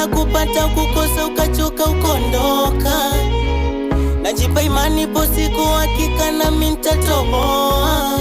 Baada kupata kukosa, ukachoka ukondoka. Najipa imani, ipo siku hakika nami nitatoboa.